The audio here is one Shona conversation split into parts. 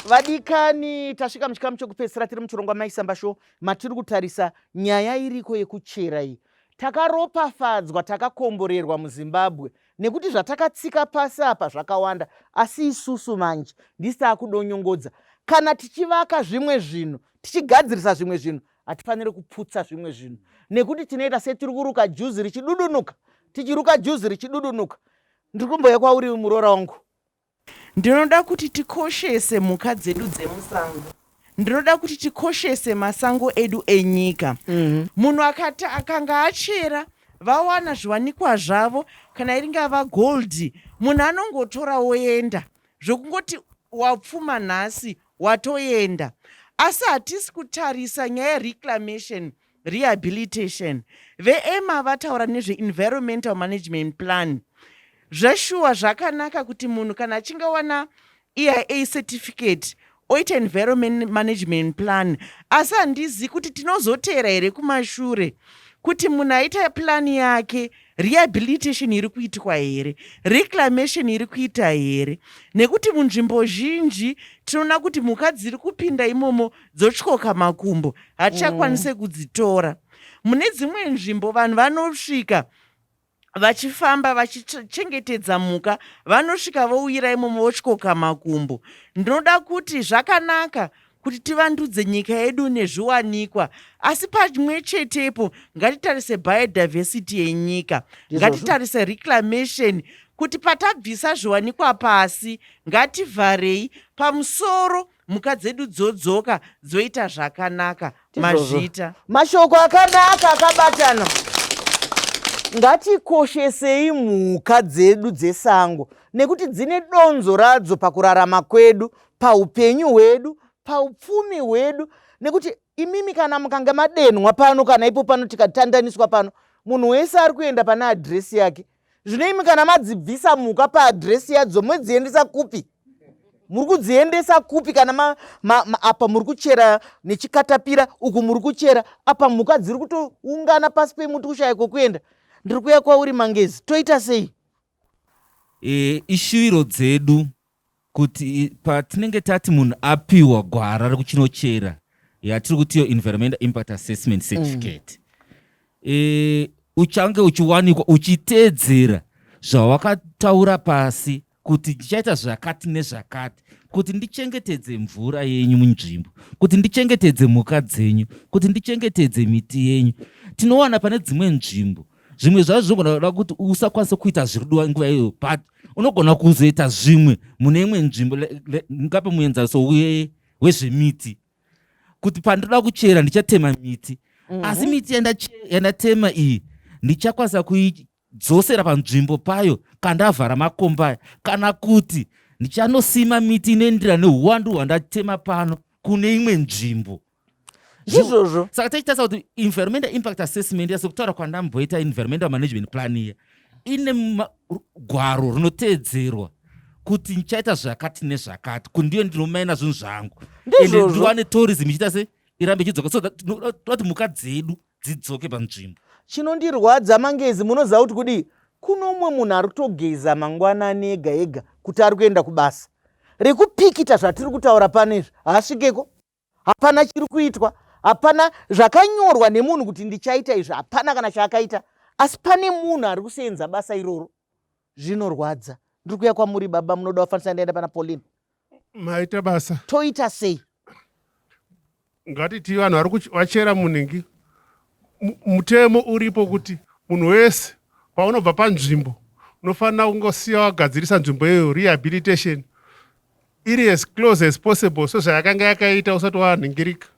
Vadikani, tasvika muchikamu chekupedzisira tiri muchirongwa Maisamba Show matiri kutarisa nyaya iriko yekuchera iyi. Takaropafadzwa, takakomborerwa muZimbabwe nekuti zvatakatsika pasi apa zvakawanda, asi isusu manje ndisi taakudonyongodza. Kana tichivaka zvimwe zvinhu, tichigadzirisa zvimwe zvinhu, hatifaniri kuputsa zvimwe zvinhu nekuti tinoita setiri kuruka juzi richidudunuka, tichiruka juzi richidudunuka. Ndiri kumbouya kwauri muroora wangu. Ndinoda kuti tikoshese mhuka dzedu dzemusango. Ndinoda kuti tikoshese masango edu enyika. Munhu akati akanga achera vawana zviwanikwa zvavo kana iringava gold munhu anongotora oenda zvekungoti wapfuma nhasi watoenda. Asi hatisi kutarisa nyaya yereclamation Rehabilitation. VeEMA vataura nezveEnvironmental Management Plan. Zveshuwa zvakanaka kuti munhu kana achinge awana EIA certificate oita Environment Management Plan, asi handizivi kuti tinozoteera here kumashure kuti munhu aita plan yake rehabilitation iri kuitwa here, reclamation iri kuita here, nekuti munzvimbo zhinji tinoona kuti mhuka dziri kupinda imomo dzotyoka makumbo hatichakwanise kudzitora. Mune dzimwe nzvimbo vanhu vanosvika vachifamba vachichengetedza mhuka vanosvika vouyira imomo votyoka makumbo. Ndinoda kuti zvakanaka kuti tivandudze nyika yedu nezviwanikwa asi pamwe chetepo ngatitarise biodiversity yenyika, ngatitarise reclamation kuti patabvisa zviwanikwa pasi ngativharei pamusoro mhuka dzedu dzodzoka dzoita zvakanaka. Mazvita. Mashoko akanaka akabatana. Ngatikoshesei mhuka dzedu dzesango nekuti dzine donzo radzo pakurarama kwedu, paupenyu hwedu, paupfumi hwedu nekuti imimi kana mukange madenhwa pano kana ipo pano tikatandaniswa pano munhu wese ari kuenda pane adhiresi yake. Zvino imi kana madzibvisa mhuka paadhiresi yadzo modziendesa kupi? Muri kudziendesa kupi kana ma, ma, ma, apa muri kuchera nechikatapira uku muri kuchera apa mhuka dziri kutoungana pasi pemuti kushaya kwekuenda. Ndiri kuuya kwauri Mangezi, toita sei? E, ishuviro dzedu kuti patinenge tati munhu apiwa gwara rekuchinochera yatiri kuti iyo environmental impact assessment certificate E, uchange uchiwanikwa uchiteedzera zvawakataura pasi kuti ndichaita zvakati nezvakati kuti ndichengetedze mvura yenyu munzvimbo, kuti ndichengetedze mhuka dzenyu, kuti ndichengetedze miti yenyu. Tinowana pane dzimwe nzvimbo zvimwe zvazvo zvinogona kuda kuti usakwanise kuita zviri kudiwa nguva iyoyo, but unogona kuzoita zvimwe mune imwe nzvimbo. Ndingape muenzaniso wezvemiti kuti pandinoda kuchera ndichatema miti, asi miti yandatema iyi ndichakwanisa kuidzosera panzvimbo payo kandavhara makomba aya, kana kuti ndichanosima miti inoenderana neuwandu hwandatema pano kune imwe nzvimbo. Ndizvozvo. Saka tichitarisa kuti environmental impact assessment iya, sekutaura kwandamboita environmental management plan iya, ine gwaro rinoteedzerwa kuti ndichaita zvakati nezvakati, kundiyo ndinomaina zvinhu zvangu ende ndiwane tourism ichiita se irambe ichidzoka, so that tinoda kuti mhuka dzedu dzidzoke panzvimbo. Chinondirwadza Mangezi, munoziva kuti kudii? Kuno umwe munhu ari kutogeza mangwanani ega ega kuti ari kuenda kubasa rekupikita zvatiri kutaura pano izvi, haasvikeko. Hapana chiri kuitwa, hapana zvakanyorwa nemunhu kuti ndichaita izvi, hapana kana chaakaita, asi pane munhu ari kuseenza basa iroro. Zvinorwadza. Ndiri kuuya kwamuri baba, munoda kufanisa ndaenda pana Pauline. Maita basa. Toita sei? Ngatiti vanhu vari vachera muningi, mutemo uripo kuti munhu wese paunobva panzvimbo unofanira kungosiya wagadzirisa nzvimbo iyoyo, rehabilitation iri as close as possible sezvayakanga yakaita usati wanhingirika.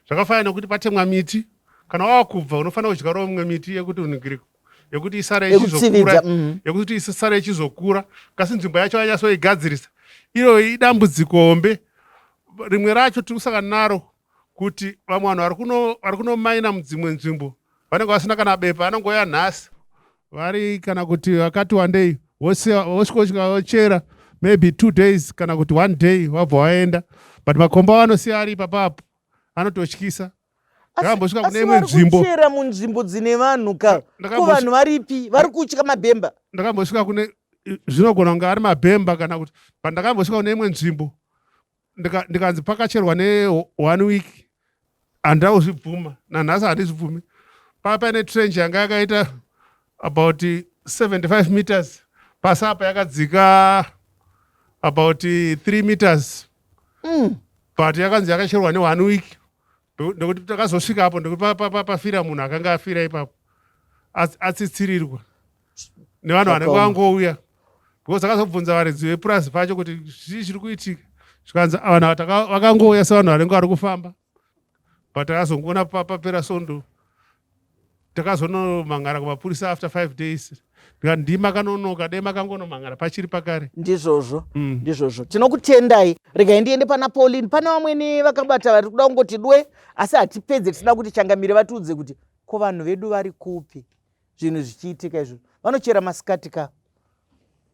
Zvakafanana nekuti patemwa miti, kana wava kubva unofanira kudyarawo mimwe miti yekuti unhingirika, yekuti isare ichizokura, yekuti isare ichizokura, kasi nzvimbo yacho vanyatsoigadzirisa. Iro idambudziko hombe. Rimwe racho tiri kusangana naro kuti vamwe vanhu vari kunomaina mudzimwe nzvimbo vanenge vasina kana bepa, vanongouya nhasi vari kana kuti vakati wandei, vosvika vochera maybe 2 days kana kuti 1 day vabva vaenda, but makomba vanosiya ari ipapapo anototyisa. Ndakambosvika kune imwe nzvimbo. Kuchera munzvimbo dzine vanhu ka, ko vanhu varipi vari kutya mabhemba? Ndakambosvika kune, zvinogona kunge ari mabhemba kana kuti, but ndakambosvika kune imwe nzvimbo. Ndikanzi pakacherwa ne one week, handina kuzvibvuma, nanhasi handizvibvumi. Paa paine trench yanga yakaita about 75 meters pasi apa, yakadzika about 3 meters, but yakanzi yakacherwa ne one week. Nekuti takazosvika apo ndekuti pafira munhu akanga afira ipapo, atsitsirirwa nevanhu vanenge vangouya, because takazobvunza varidzi vepurazi pacho kuti zvii zviri kuitika, zvikanzi vanhu ava vakangouya sevanhu vanenge vari kufamba. But takazongoona papera sondo, takazonomhangara kumapurisa after 5 days. Ndikati ndii makanonoka, dai makangonomhangara pachiri pakare. Ndizvozvo. Ndizvozvo, tinokutendai. Regai ndiende pana Pauline. Pane vamweni vakabata vari kuda kungoti dwe, asi hatipedze tisina kuti changamire vatiudze kuti ko vanhu vedu vari kupi zvinhu zvichiitika izvo. Vanochera masikati ka?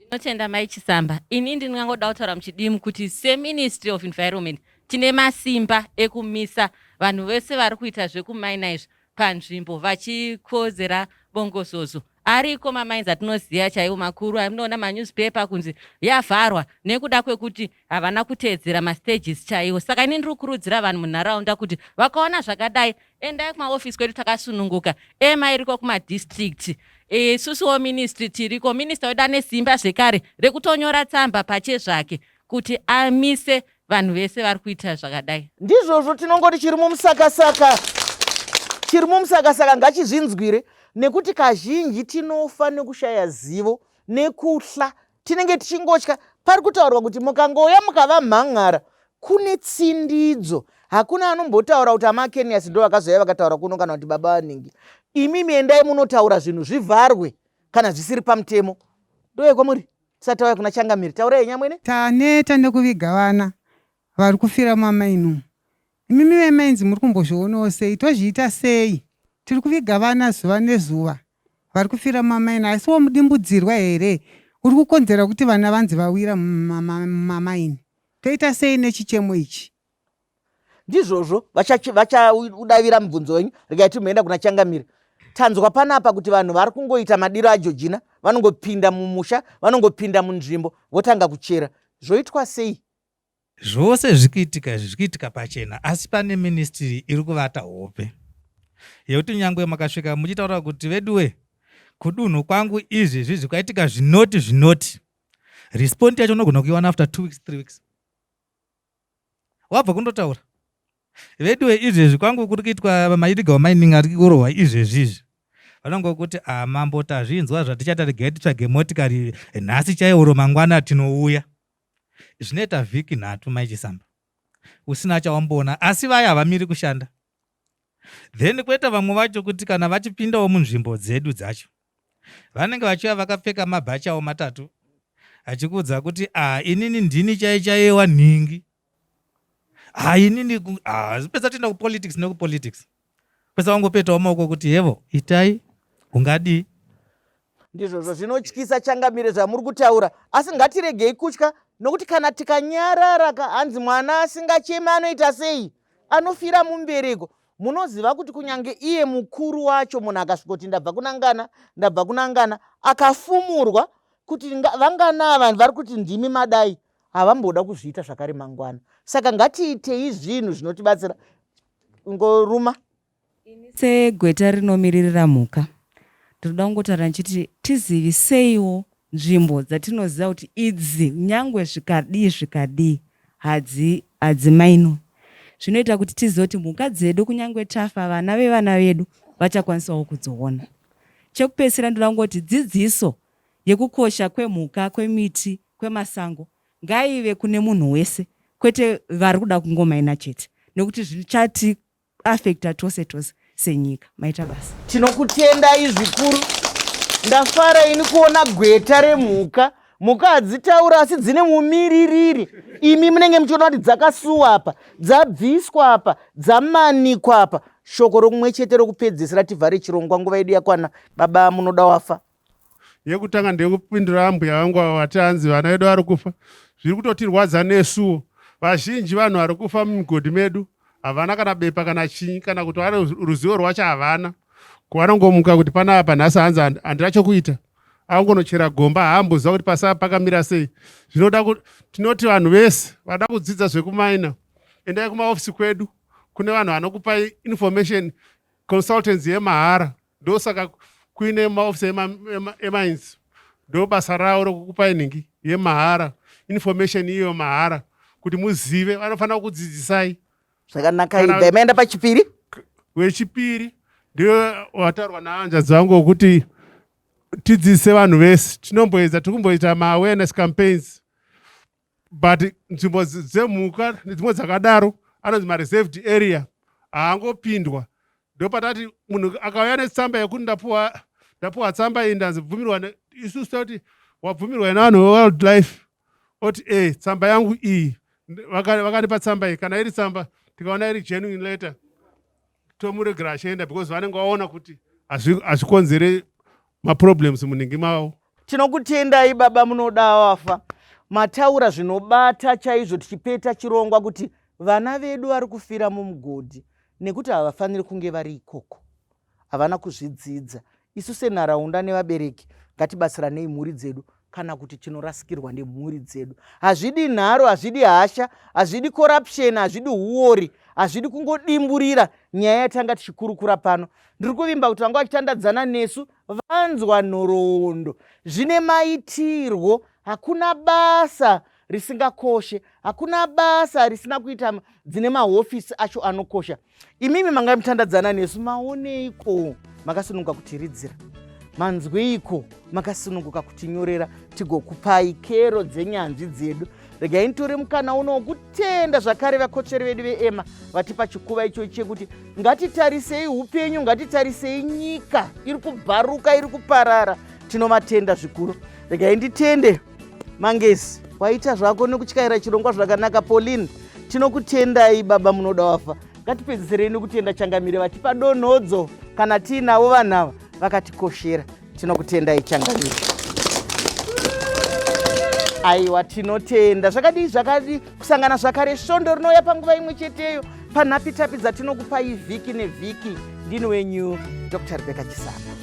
Ndinotenda, Mai Chisamba. Ini ndingangoda kutaura muchidimu kuti seMinistry of Environment tine masimba ekumisa vanhu vese vari kuita zvekumaina izvi panzvimbo vachikozera bongozozo. Ariko mamines atinoziva chaiwo makuru amunoona manewspaper kunzi yavharwa nekuda kwekuti havana kuteedzera mastages chaiwo. Saka ini ndiri kukurudzira vanhu munharaunda kuti vakaona zvakadai, endai kumaofisi kwedu takasununguka. Ema iriko kumadistrict, isusuwo ministry tiriko. Minista wedu ane simba zvekare rekutonyora tsamba pachezvake kuti amise vanhu vese vari kuita zvakadai. Ndizvozvo, tinongoti chiri mumusakasaka, chiri mumusakasaka ngachizvinzwire, nekuti kazhinji tinofa nekushaya zivo nekuhla. Tinenge tichingotya. Pari kutaurwa kuti mukangouya mukavamhan'ara kune tsindidzo. Hakuna anombotaura kuti amaKenias ndo vakazouya vakataura kuno, kana kuti baba vanhingi. Imimi endai munotaura zvinhu zvivharwe kana zvisiri pamutemo. Ndoye kwamuri tisati tauya kuna changamiri. Taurai nyamwene. Taneta nekuviga vana vari kufira mumamaini umu. Imimi vemainzi muri kumbozvionawo sei? Tozviita sei? Tiri kuviga vana zuva nezuva vari kufira mumamaini, asiwo mudimbudzirwa here uri kukonzera kuti vana vanzi vawira mumamaini? Toita sei nechichemo ichi? Ndizvozvo, vachaudavira mubvunzo wenyu. Regai timboenda kuna changamire. Tanzwa panapa kuti vanhu vari kungoita madiro aJojina, vanongopinda mumusha, vanongopinda munzvimbo, votanga kuchera. Zvoitwa sei? Zvose zviri kuitika izvi zviri kuitika pachena, asi pane ministry iri kuvata hope yekuti nyangwe makasvika muchitaura kuti veduwe, kudunhu kwangu izvi zvizi kwaitika zvinoti zvinoti, response yacho unogona kuiwana after 2 weeks, 3 weeks wabva kundotaura veduwe, izvezvi kwangu kuri kuitwa maillegal mining ari kurohwa izvezvi izvi. Vanongokuti, "Ah, mambo, tazvinzwa, zvatichaita regai titsvage motikari nhasi chaiuro, mangwana tinouya." Zvinoita vhiki 3, Maichisamba, usina chawamboona, asi vaya havamiri kushanda. Then kwoita vamwe vacho kuti kana vachipindawo munzvimbo dzedu dzacho, vanenge vachiuya vakapfeka mabhachi avo matatu, achikuudza kuti, "Ah, inini ndini chai chaiwa nhingi. Ah, inini." Ah, pesa toenda kupolitics nekupolitics, pesa wangopetawo maoko kuti hevo, itai ungadii. Ndizvozvo, zvinotyisa changamire zvamuri kutaura, asi ngatiregei kutya, nokuti kana tikanyarara ka, hanzi mwana asingachemi anoita sei? Anofira mumbereko. Munoziva kuti kunyange iye mukuru wacho, munhu akasvikoti ndabva kunangana, ndabva kunangana, akafumurwa kuti vangana ava vari kuti ndimi madai, havamboda kuzviita zvakare mangwana. Saka ngatiitei zvinhu zvinotibatsira. Ngoruma. Ini segweta rinomiririra mhuka, ndinoda kungotaura ndichiti tiziviseiwo nzvimbo dzatinoziva kuti idzi nyangwe zvikadii zvikadii hadzimainwi. Zvinoita kuti tizive kuti mhuka dzedu, kunyange tafa, vana vevana vedu vachakwanisawo kudziona. Chekupedzisira, ndoda kungoti dzidziso yekukosha kwemhuka, kwemiti, kwemasango ngaive kune munhu wese, kwete vari kuda kungomaina chete, nekuti zvichati affecta tose tose senyika. Maita basa. Tinokutendai zvikuru. Ndafara ini kuona gweta remhuka. Mhuka hadzitaura, asi dzine mumiririri. Imi munenge muchiona kuti dzakasuwa apa, dzabviswa apa, dzamanikwa apa. Shoko romumwe chete rokupedzisira tivhare chirongwa, nguva yedu yakwana. Baba, munoda wafa. Yekutanga ndeyekupindura ambuya vangu avo vati hanzi vana vedu vari kufa. Zviri kutotirwadza nesuwo. Vazhinji vanhu vari kufa mumigodhi medu havana kana bepa kana chinyi, kana kuti vane ruzivo rwacho havana. Kuvanongomuka kuti panapa nhasi hanzi handina chokuita. Angonochera gomba, haamboziva kuti pasi apa pakamira sei. Zvinoda tinoti vanhu vese vada kudzidza zvekumaina, endai kumaofisi kwedu, kune vanhu vanokupai information, consultancy yemahara. Ndosaka kuine maofisi emines, ndo basa ravo rokukupai nhingi yemahara, information iyo mahara, kuti muzive. Vanofanira kudzidzisai zvakanaka. Ibva maenda pachipiri. Wechipiri ndiyo wataurwa nahanzvadzi vangu wekuti tidzidzise vanhu vese. Tinomboedza, tiri kumboita maawareness campaigns, but nzvimbo dzemhuka nedzimwe dzakadaro anonzi mareserved area, haangopindwa. Ndopatati munhu akauya netsamba yekuti ndapuwa tsamba iyi, ndanzi bvumirwa, isusu tati wabvumirwa nevanhu vewildlife, oti e tsamba yangu iyi, vakanipa tsamba iyi. Kana iri tsamba tikaona iri genuine letter, tomuregera achienda, because vanenge vaona kuti hazvikonzere maproblems munhingi mavo. Tinokutendai baba munoda wafa, mataura zvinobata chaizvo. Tichipeta chirongwa kuti vana vedu vari kufira mumugodhi nekuti havafaniri kunge vari ikoko, havana kuzvidzidza. Isu senharaunda nevabereki ngatibatsiranei mhuri dzedu, kana kuti tinorasikirwa nemhuri dzedu. Hazvidi nharo, hazvidi hasha, hazvidi corruption, hazvidi huori, hazvidi kungodimburira nyaya yatanga tichikurukura pano. Ndiri kuvimba kuti vanga vachitandadzana nesu vanzwa nhoroondo zvine maitirwo. Hakuna basa risingakoshe, hakuna basa risina kuita dzine mahofisi acho anokosha. Imimi manga mutandadzana nesu, maoneiko? Makasununguka kutiridzira manzweiko? Makasununguka kutinyorera, tigokupai kero dzenyanzvi dzedu. Regai nditore mukana uno wokutenda zvakare vakotsveri vedu veema vatipa chikuva ichochi chekuti ngatitarisei upenyu, ngatitarisei nyika iri kubvaruka, iri kuparara. Tinovatenda zvikuru. Regai nditende Mangezi, waita zvako nekutyaira chirongwa zvakanaka. Pauline, tinokutendai. Baba munoda wafa, ngatipedzisirei nekutenda changamire vatipa donhodzo. Kana tiinavo vanhu ava vakatikoshera. Tinokutendai changamire. Aiwa, tinotenda. Zvakadii zvakadii kusangana zvakare svondo rinouya panguva imwe cheteyo panhapitapi dzatinokupai vhiki nevhiki. Ndini wenyu Dr Rebecca Chisamba.